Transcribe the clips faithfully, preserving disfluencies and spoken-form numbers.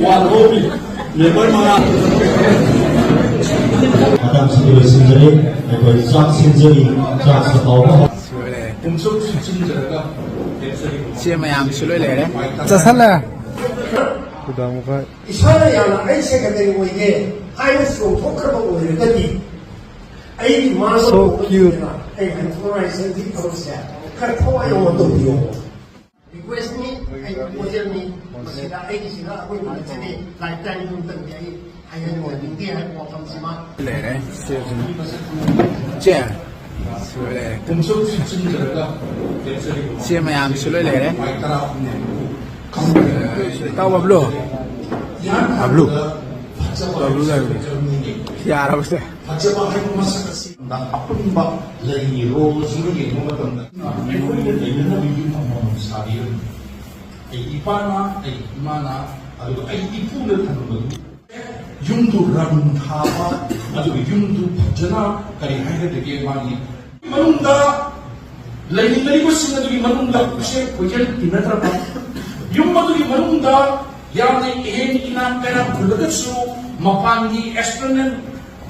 One ꯍꯧꯔꯤ꯫ Labour ꯃꯉꯥ꯫ ꯃꯇꯥꯡꯁꯤꯗ ꯂꯣꯏꯁꯤꯟꯖꯔꯦ꯫ ꯑꯩꯈꯣꯏ ꯆꯥꯛ ꯁꯤꯟꯖꯔꯤ꯫ ꯆꯥꯛꯁꯨ ꯍꯥꯎꯕ ꯍꯥꯎ-, ꯁꯤ ꯃꯌꯥꯝꯁꯨ ꯂꯣꯏ ꯂꯩꯔꯦ꯫ ꯆꯠꯁꯜꯂꯦ꯫ ꯏꯁꯥꯅ ꯌꯥꯝꯅ ꯑꯩ ꯁꯦꯀ꯭ꯔꯦꯇꯔꯤ ꯑꯣꯏꯒꯦ ꯍꯥꯏꯅ ꯆꯣꯡꯊꯣꯛꯈ꯭ꯔꯕ ꯑꯣꯏꯔꯒꯗꯤ, ꯑꯩꯒꯤ ꯃꯥꯡꯕ So ꯇꯣꯡꯕ cute. ꯊꯤꯗꯅ ꯑꯩ ꯑꯟꯐꯣꯔꯃꯦꯁꯟꯒꯤ ꯊꯕꯛꯁꯦ ꯈꯔ ꯊꯋꯥꯏ ꯌꯥꯎꯅ ꯇꯧꯕꯤꯌꯣ꯫ ꯔꯤꯀ꯭ꯋꯦꯁꯅꯤ, ꯑꯩ ꯄ꯭ꯔꯣꯄꯣꯖꯦꯜꯅꯤ꯫ ꯃꯁꯤꯗ ꯑꯩꯒꯤꯁꯤꯒ ꯑꯩꯈꯣꯏ ꯃꯥꯟꯅꯖꯗꯦ꯫ ꯂꯥꯏꯐ ꯇꯥꯏꯝꯒꯤ ꯑꯃꯇꯪꯗꯤ ꯑꯩ ꯍꯥꯏꯍꯟꯖꯅꯤꯡꯗꯦ ꯍꯥꯏꯕ ꯋꯥꯐꯝꯁꯤꯃ꯫ ꯂꯩꯔꯦ꯫ ꯁꯤ ꯑꯗꯨꯝ꯫ ꯆꯦ꯫ ꯁꯤ ꯂꯣꯏ ꯂꯩꯔꯦ꯫ ꯁꯤ ꯃꯌꯥꯝꯁꯨ ꯂꯣꯏ ꯂꯩꯔꯦ꯫ ꯏꯇꯥꯎ ꯕꯕ꯭ꯂꯨ꯫ ꯕꯕ꯭ꯂꯨ꯫ ꯕꯕ꯭ꯂꯨ ꯂꯩꯕꯅꯦ꯫ ꯌꯥꯔꯕꯁꯦ꯫ ꯐꯖꯕ ꯍꯥꯏꯕ ꯃꯁꯛ ꯑꯁꯤ ꯑꯄꯨꯟꯕ ꯂꯩꯒꯤ ꯔꯣꯜꯁꯤꯃ ꯌꯦꯡꯕ ꯃꯇꯝꯗ ꯑꯩꯈꯣꯏꯅ ꯂꯩꯅꯅꯕ ꯌꯨꯝ ꯑꯃꯃꯝ ꯁꯥꯕꯤꯔꯝꯃꯤ꯫ ꯑꯩꯒꯤ ꯏꯄꯥꯅ, ꯑꯩꯒꯤ ꯏꯃꯥꯅ, ꯑꯗꯨꯒ ꯑꯩꯒꯤ ꯏꯄꯨꯅ ꯊꯝꯕꯗꯨ ꯌꯨꯝꯗꯨ ꯔꯪ ꯊꯥꯕ, ꯑꯗꯨꯒ ꯌꯨꯝꯗꯨ ꯐꯖꯅ ꯀꯔꯤ ꯍꯥꯏꯒꯗꯒꯦ, ꯃꯥꯒꯤ ꯃꯅꯨꯡꯗ ꯂꯩꯃꯤꯟꯅꯔꯤꯕꯁꯤꯡ ꯑꯗꯨꯒꯤ ꯃꯅꯨꯡꯗ ꯈꯨꯠꯁꯦ ꯈꯣꯏꯖꯦꯜ ꯏꯟꯅꯗ꯭ꯔꯕ, ꯌꯨꯝ ꯑꯗꯨꯒꯤ ꯃꯅꯨꯡꯗ ꯌꯥꯝꯅ ꯏꯍꯦꯟ ꯏꯅꯥꯛ ꯀꯌꯥ ꯈꯨꯜꯂꯒꯁꯨ, ꯃꯄꯥꯟꯒꯤ ꯑꯦꯛꯁꯇꯔꯅꯦꯜ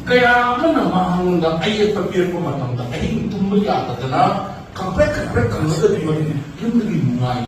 ꯀꯌꯥ ꯑꯃꯅ ꯃꯉꯣꯟꯗ ꯑꯌꯦꯠꯄ ꯄꯤꯔꯛꯄ ꯃꯇꯝꯗ ꯑꯍꯤꯡ ꯇꯨꯝꯕ ꯌꯥꯗꯗꯅ ꯈꯪꯄ꯭ꯔꯦꯛ ꯈꯪꯄ꯭ꯔꯦꯛ ꯈꯪꯂꯒꯗꯤ ꯌꯨꯝꯗꯒꯤ ꯅꯨꯡꯉꯥꯏ